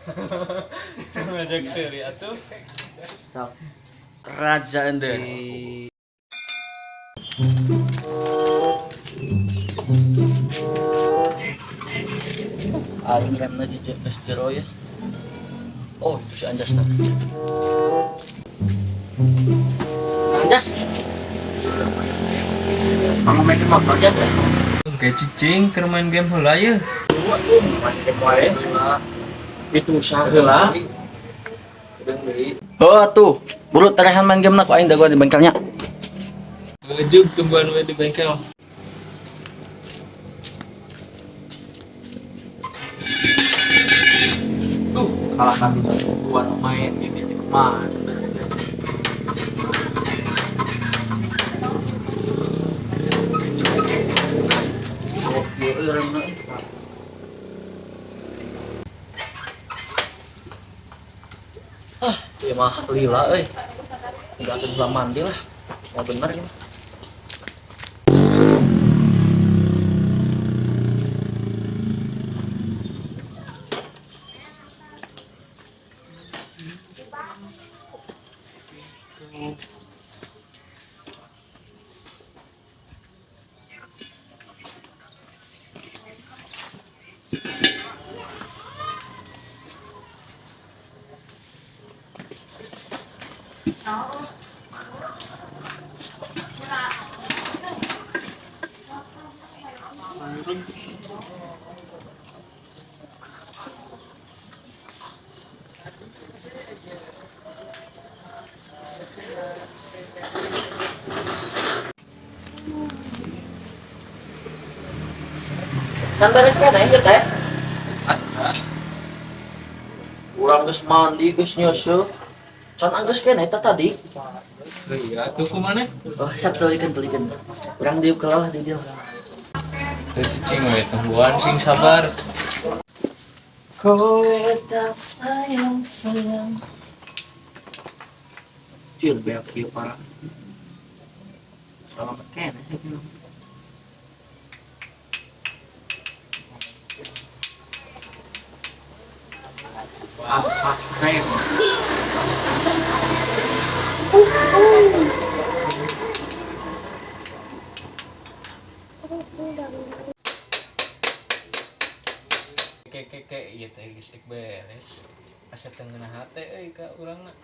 Ngajak seuri atuh. Sok. Raja Ender. Aing remna di geus jero ya. Oh, itu si Anjas na. Anjas. Kamu main motor Jas ya? Kayak cicing keur main game heula ye. Waduh, main game wae. Itu usaha heula. Oh, atuh. Buru tarehan main game na ku aing dagoan di bengkelnya. Ujug tungguan we di bengkel. Duh, kalah kami buat main game di kemana? Ah, ya mah lila euy. Enggak akan bisa mandi lah. Ya bener ini. Can beres keneh ieu teh. Urang geus mandi, geus nyeuseuk. Can anggeus keneh eta tadi. Iya, atuh kumaha? Oh, siap telikeun telikeun. Urang diuk heula lah di dieu. Teu cicing we tungguan sing sabar. Kowe tak sayang sayang. Cil beak ieu parah. Salamet keneh. Pas rem. Ke ke ke ieu teh geus ek beres. Asa teu ngeunah hate euy ka urangna.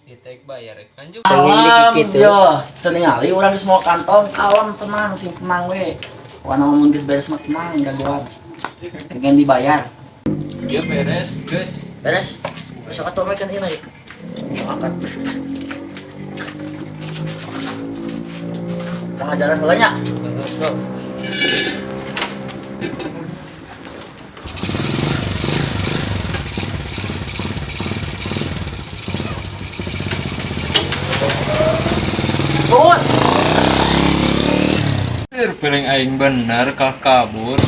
Ieu teh ek bayar ek anjuk. Alam, yo, teu ningali urang geus mau kantong, kalem tenang, sing tenang we. Wana mun geus beres mah tenang gagoan. Pengen dibayar. Ieu beres, geus. Beres. Besok atuh kan ieu ya. Angkat. Pengajaran heula nya. Sok. Turun. Piring aing bener kah kabur.